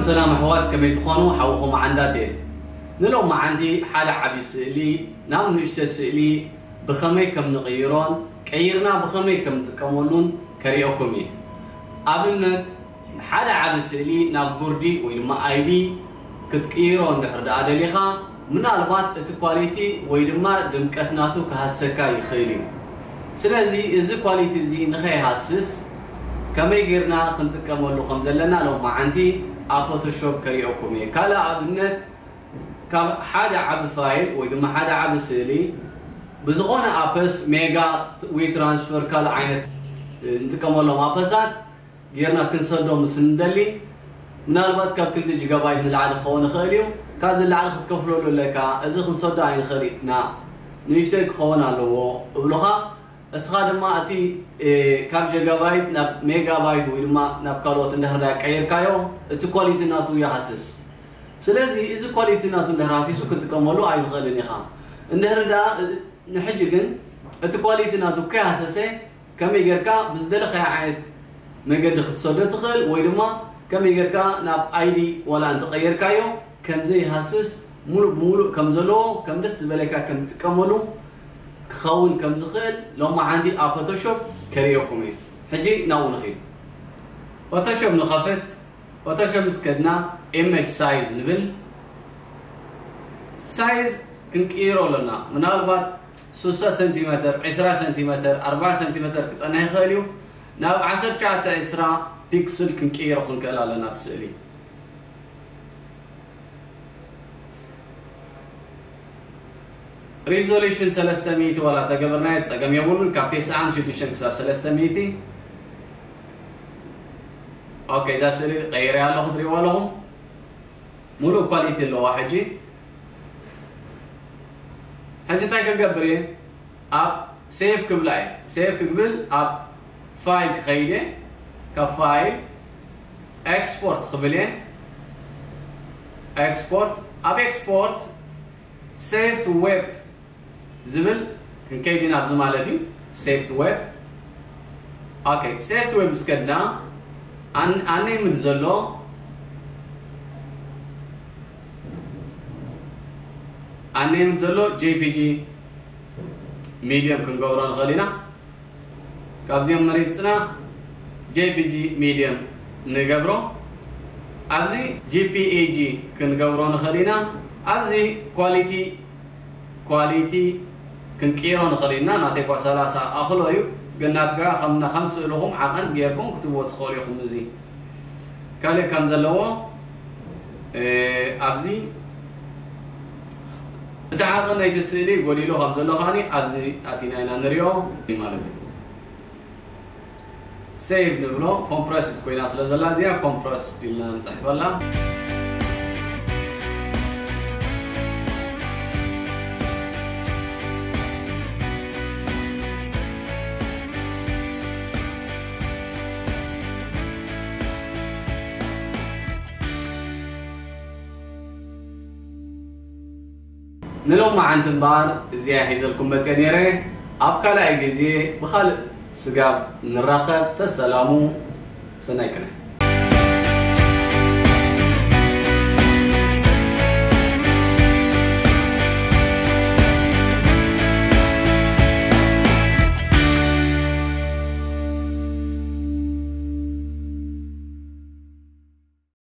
ሰላም ኣሕዋት፣ ከመይ ትኾኑ? ሓውኹም ዓንዳት እየ። ንሎማዓንቲ ሓደ ዓቢ ስእሊ ናብ ንእሽተ ስእሊ ብኸመይ ከም ንቕይሮን ቀይርና ብኸመይ ከም ንጥቀመሉን ከርእየኩም እየ። ኣብነት፣ ሓደ ዓቢ ስእሊ ናብ ጉርዲ ወይ ድማ ኣይዲ ክትቅይሮ እንድሕር ደኣ ደሊኻ፣ ምናልባት እቲ ኳሊቲ ወይ ድማ ድምቀት ናቱ ክሃሰካ ይኽእል እዩ። ስለዚ እዚ ኳሊቲ እዚ ንኸይሃስስ ከመይ ጌርና ክንጥቀመሉ ከም ዘለና ሎማዓንቲ ኣብ ፎቶሾፕ ከርእየኩም እየ። ካልእ ኣብነት፣ ካብ ሓደ ዓቢ ፋይል ወይ ድማ ሓደ ዓቢ ስእሊ ብዝኾነ ኣፕስ፣ ሜጋ፣ ዊ ትራንስፈር፣ ካልእ ዓይነት እንጥቀመሎም ኣፕሳት ጌርና ክንሰዶ ምስ እንደሊ፣ ምናልባት ካብ ክልተ ጂጋባይት ንላዕሊ ክኸውን ይኽእል እዩ። ካብዚ ንላዕሊ ክትከፍለሉ ኣለካ። እዚ ክንሰዶ ኣይንኽእል ኢና፣ ንእሽተይ ክኸውን ኣለዎ እብሉኻ። እስኻ ድማ እቲ፣ እ፣ ካብ ጀጋባይት ናብ ሜጋባይት ወይ ድማ ናብ ካልኦት እንድሕር ዳ ቀይርካዮ፣ እቲ ኳሊቲ ናቱ ይሃስስ። ስለዚ እዚ ኳሊቲ ናቱ እንድሕር ሃሲሱ ክትጥቀመሉ ኣይትኽእልን ኢኻ። እንድሕር ዳ፣ እ፣ ንሕጂ ግን እቲ ኳሊቲ ናቱ ከይሃሰሰ ከመይ ጌርካ ብዝደለኻዮ ዓይነት መገዲ ክትሰዶ ትኽእል፣ ወይ ድማ ከመይ ጌርካ ናብ ኣይዲ ዋላ እንተቐየርካዮ ከም ዘይሃስስ፣ ሙሉእ ብሙሉእ ከም ዘለዎ፣ ከም ደስ ዝበለካ ከም ትጥቀመሉ ክኸውን ከም ዝኽእል ሎማዓንቲ ኣብ ፎቶሾፕ ከርእየኩም እየ። ሕጂ ናብኡ ንኺድ። ፎቶሾፕ ንኸፍት። ፎቶሾፕ ምስ ከድና፣ ኢሜጅ ሳይዝ ንብል። ሳይዝ ክንቅይሮ ኣለና። ምናልባት ሱሳ ሰንቲሜተር፣ ዕስራ ሰንቲሜተር፣ ኣርባዓ ሰንቲሜተር ክጸንሕ ይኽእል እዩ። ናብ ዓሰርተ ትሽዓተ፣ ዕስራ ፒክስል ክንቅይሮ ክንክእል ኣለና እቲ ስእሊ። ሪዞሉሽን ሰለስተ ሚእቲ ዋላ ተገበርናዮ ጸገም የብሉን። ካብ ተስዓን ሽዱሽተን ክሳብ ሰለስተ ሚእቲ። ኦኬ፣ እዛ ስእሊ ቀይረያ ኣለኹ፣ ትሪእዋ ኣለኹም። ሙሉእ ኳሊቲ ኣለዋ። ሕጂ፣ ሕጂ እንታይ ክገብር እየ? ኣብ ሴቭ ክብላ እየ። ሴቭ ክብል ኣብ ፋይል ክኸይድ እየ። ካብ ፋይል ኤክስፖርት ክብል እየ። ኤክስፖርት፣ ኣብ ኤክስፖርት ሴቭ ቱ ዌብ ዝብል ክንከይድ ኢና ኣብዚ ማለት እዩ። ሴቭ ቱ ዌብ። ኦኬ፣ ሴቭ ቱ ዌብ ምስ ከድና፣ ኣን-፣ ኣነይ ምድ ዘሎ፣ ኣነይ ምድ ዘሎ ጄፒጂ ሚድየም ክንገብሮ ንኽእል ኢና። ካብዚኦም መሪጽና ጄፒጂ ሚድየም ንገብሮ። ኣብዚ ጂፒኤጂ ክንገብሮ ንኽእል ኢና። ኣብዚ ኳሊቲ፣ ኳሊቲ ክንቅይሮ ንኽእል ኢና። ናተይ እኳ ሰላሳ ኣኽሎ እዩ፣ ግን ናትካ ከም፣ ከም ስእልኹም ዓቐን ጌርኩም ክትብዎ ትኽእሉ ኢኹም። እዚ ካልእ ከም ዘለዎ፣ እ፣ ኣብዚ እቲ ዓቐን ናይቲ ስእሊ ጎዲሉ ከም ዘሎ ከኣኒ ኣብዚ ኣቲና ኢና ንሪኦ ማለት እዩ። ሴቭ ንብሎ። ኮምፕረስድ ኮይና ስለ ዘላ እዚኣ ኮምፕረስድ ኢልና ንጽሕፈላ። ንሎማዓንቲ እምበኣር እዚኣ ሒዘልኩም መጽየ ነይረ። ኣብ ካልኣይ ግዜ ብኻልእ ስጋብ ንራኸብ፣ ሰሰላሙ፣ ሰናይ ቅነ።